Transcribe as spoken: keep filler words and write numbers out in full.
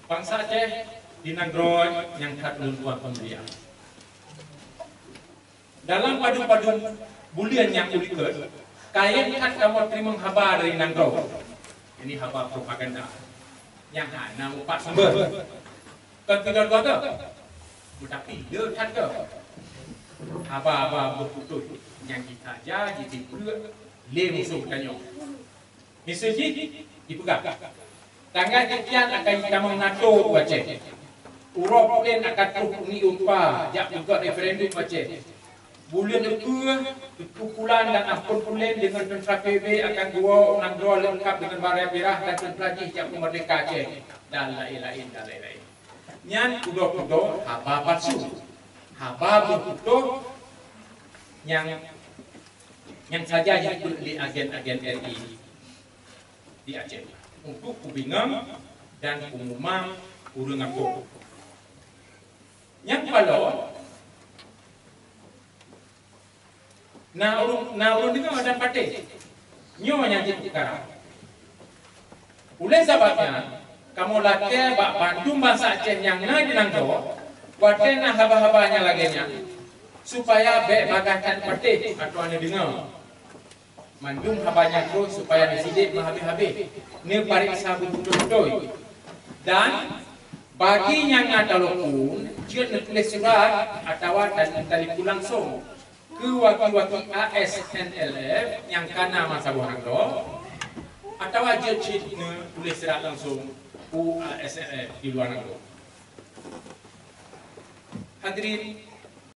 Bansa Aceh di nanggroe nyang that ulôn tuan peumulia. Dalam padum-padum buleuen nyang ulikot, kayém that kamoe teurimong haba dari nanggroe. Ini haba propaganda nyang hana mupat sumber. Kon keudroe-droe, teutapi le that keu haba-haba beuputoh nyang jitaja jitipeuek lé musoh tanyoe. Miseue jih jipeugah, tanggai tikian akan jitamong NATO u Aceh. Uroe pulen akan troh Uni Eropa jak peugöt referendum u Aceh. Buleuen Epeue, Teungku Kulan dan Ampon Pulen deungon teuntra P B B akan geuwoe u nanggroe leungkap deungon barée pirah dan teuntra jih jak peumeurdeka Aceh, dan laén-laén, dan laén-laén. Nyan kudo-kudo haba palsu, haba beuputoh nyang, nyang saja jipeuet lé agen-agen R I di Aceh untuk kubingung dan kumumang ureuëng gampông. Nyang paloe, na ureuëng, na ureuëng deungoe dan patéh. Nyoe nyang jeuet peukara. Uleh sabab nyan, kamoe lakée bak bandum bansa Aceh nyang na di nanggroe, watée na haba-haba nyang lagée nyan, supaya bék bagaih that patéh atawa neudeungoe. Mandum haba nyang troh supaya neusidik meuhabéh-habéh, neupareksa beubeutôi-beutôi. Dan bagi nyang na talopon, jeuet neutuléh surat atawa ta-, talipon langsong keu waki-waki A S N L F nyang kana masa boh nanggroe, atawa jeuet cit neutuléh surat langsong u A S N L F di luwa nanggroe. Hadirin,